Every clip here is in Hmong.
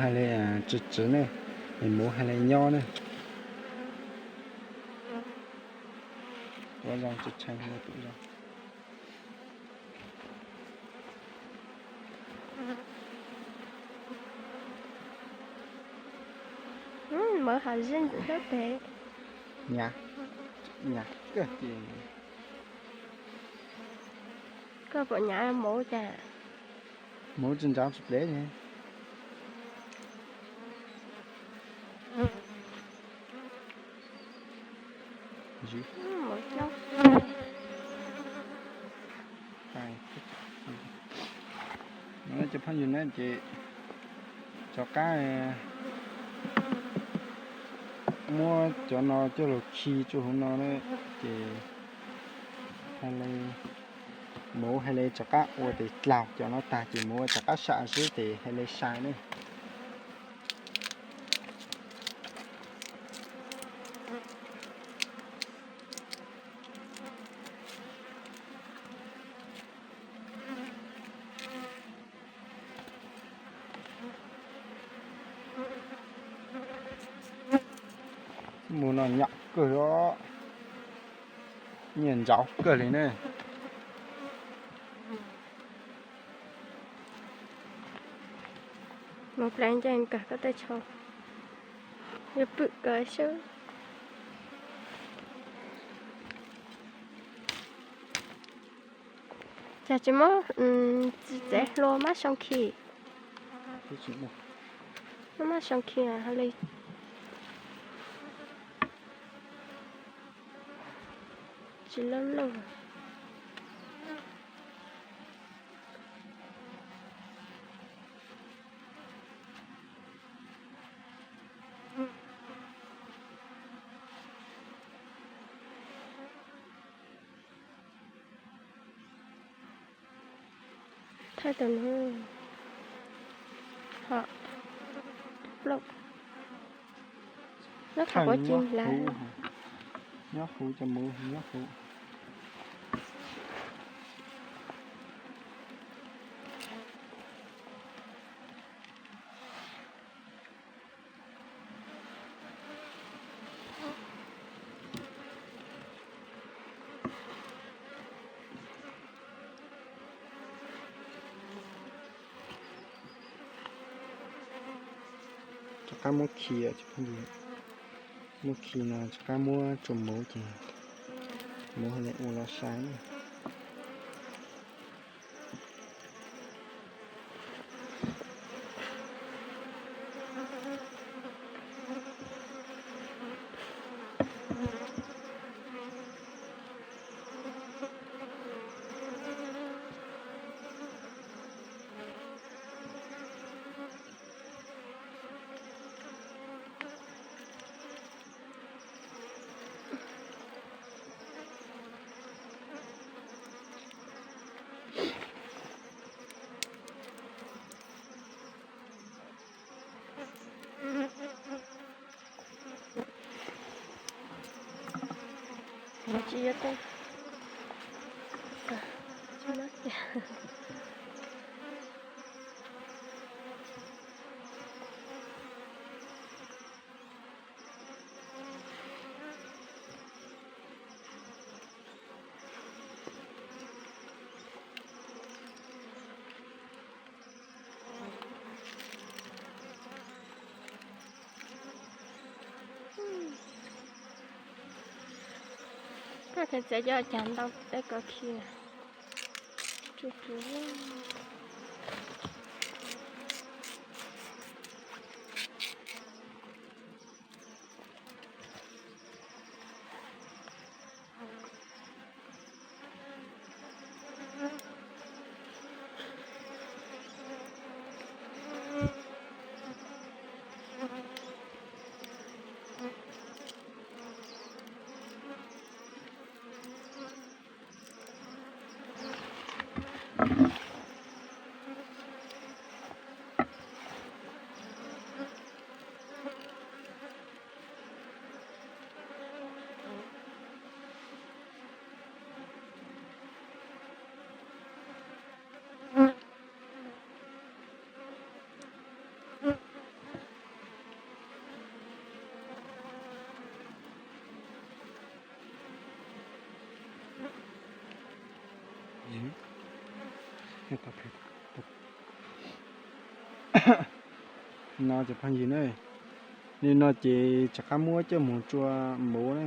Hais li tsw tsw ne, es muv hais li nyob ne. Tuav zoo tsw tshee, tuav zoo. Mawv hav zeb ntxim hlub pem. Nyav, nyav kawg ces. Koj pom nyav muv cas? Muv tsis nrov tsis plev li. Cov phooj ywg na, ces rov qab muab cov no coj los khi rau hauv no na, ces hais li, muv hais li rov qab ua tes dlaug cov no tag ces muv rov qab sam xwb ces hais li sai ne. Muv no nyom kawg os, nyiaj ntsauv kawg li ne. Mus pleev nceeg kawg koj tej tsho, yuav pwm kawg xwb. Cas tsis muab txiv tsev hlua mab soo khi? Muab mab soo khi hais li tsis loj loj. Thaij tus no, ho plaub, nyob qhov puav ci hlawv, nyob huv cov muv nyob huv. Rov qab muab khi, muab khi no rov qab muab rau muv ces muv hais li ua los sai. Tsis yog tej, tsis muab kiag. Koj kheev txiav cov cas ntau tej ko khi. Tsuj tsuv. No cov phooj ywg na, li no ces rov qab muab coj mus tsua muv na.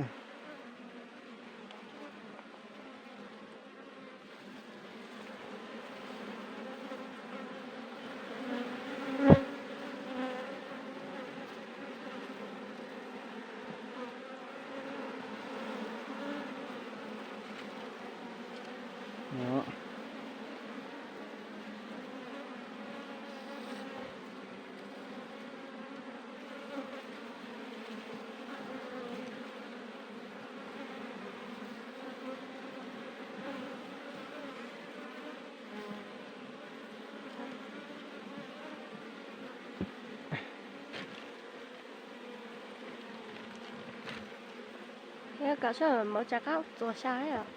Kom soj mov rov qab txuas sai os.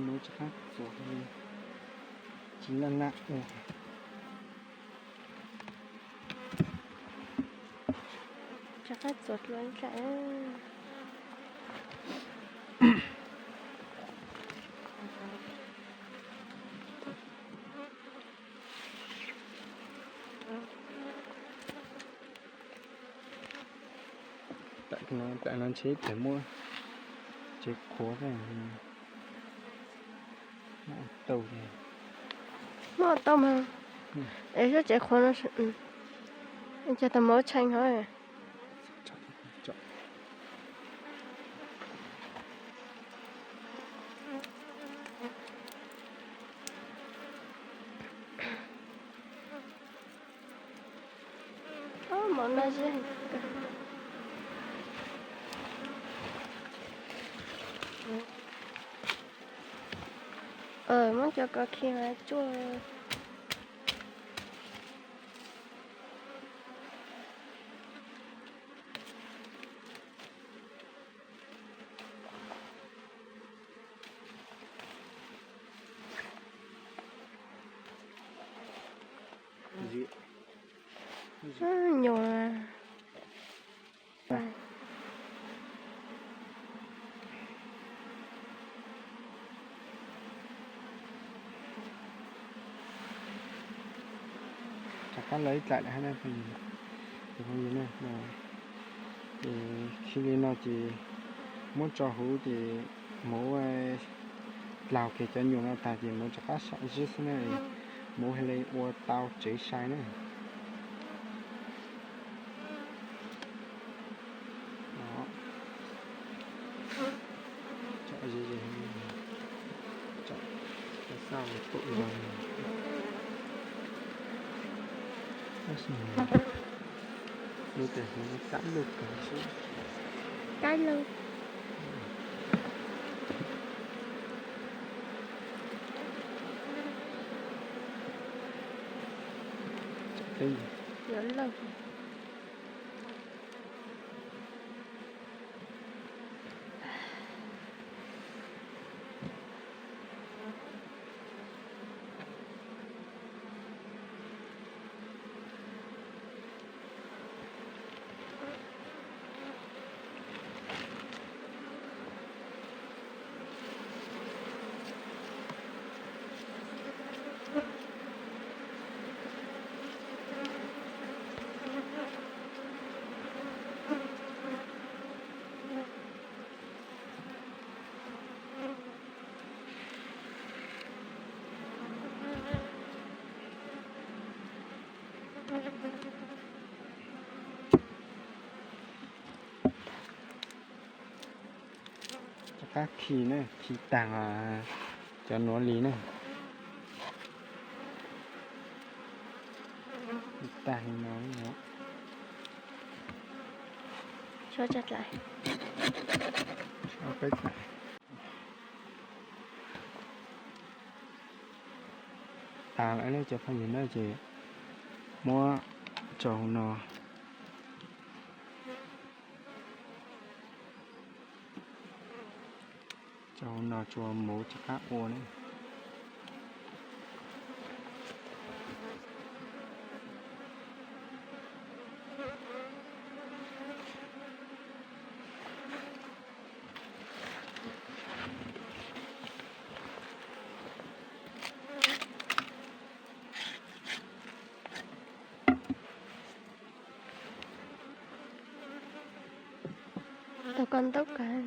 Mov rov qab txuas li, tsis laj laj ua. Rov qab txuas dua ib tag. Tam no ntshe ib pliag muaj tsev qhuav, muaj tau mas, es lub tsev qhuav no, cog tau mov tshee hov. Mov no ze, muab cov ko khi mas tsuaj. Nyuam. Rov qab los ib dlaim lawm hab, cov phooj ywg na. Ces khi li no ces muab tso huv ces muv dlaug kiag cov nyuam no tag ces muv rov qab sam zib xwb na, muv hais li ua tau tsev sai na. Tab sis lub teb hauv no qab lug kawg xwb. Qab lug. Yuav lug. Rov qab khi na, khi tag cov nuav li na. Khi tag li no. Peb tas lawm ne cov phooj ywg na, ces muab tso hauv no. Tso hauv no tsuas muv rov qab ua ne. Koj ntaub kag.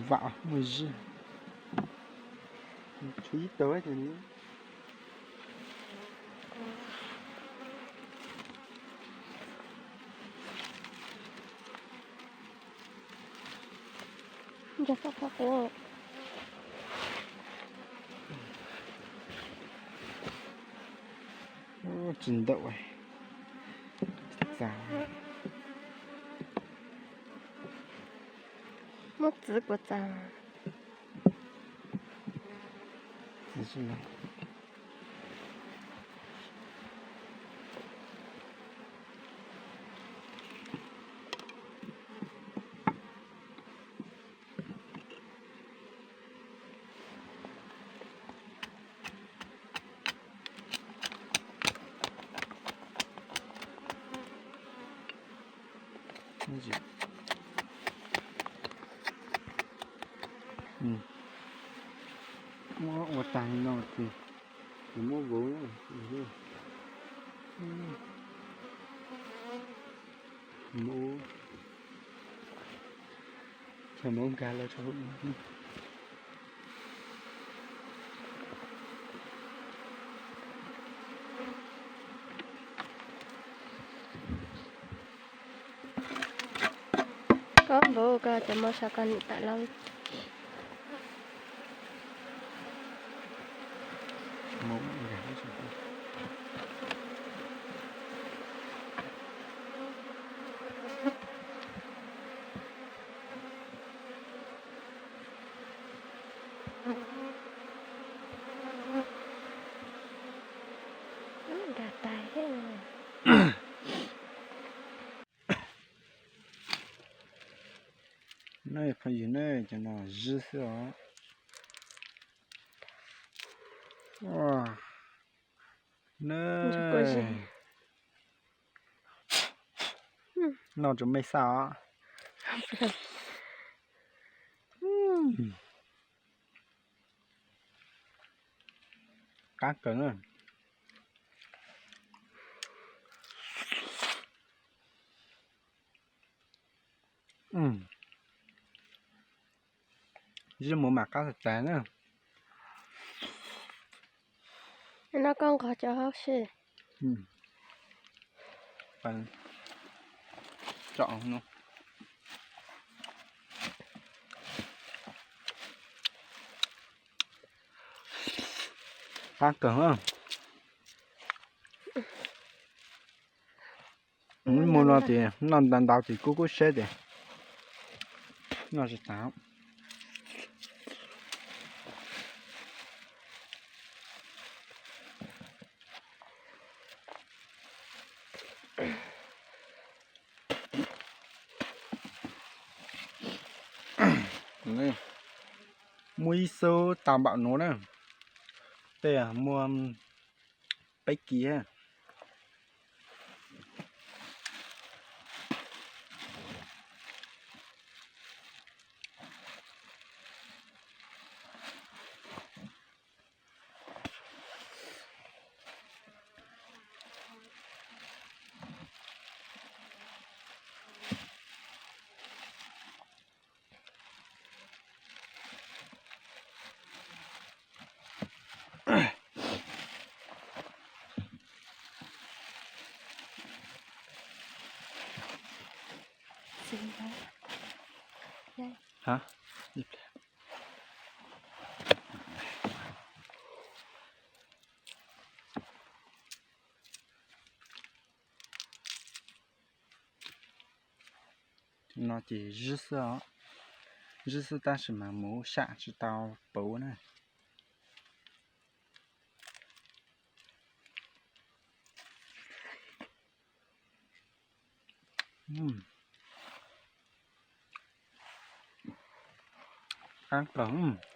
Vam muaj zib. Tshuav ib tug tiag. Nco txoj qab quav. Tsis ntau. Txav. Muab txwv kuv txav. Muab ua tag li no ces muab vauv. Muab, muab nkag los rau hauv. Koj npaum koj cov mov sov koj nim tawm los. Phooj ywg ne, cov no zib xwb os. Noj tsuas me xaj os. Qab kawg na. Zib muv mas qab tag tag na. No koj nqos cov hauv si. Qab kawg. Mus no ces noj ntau ntau ces kub kub siab ces noj tsis tas. Muaj ib xub tau npaum nuav na, tej muaj peb kis. No ces zib xwb os, zib xwb tab sis mas mus sam tsis tau puv na. Qab kawg.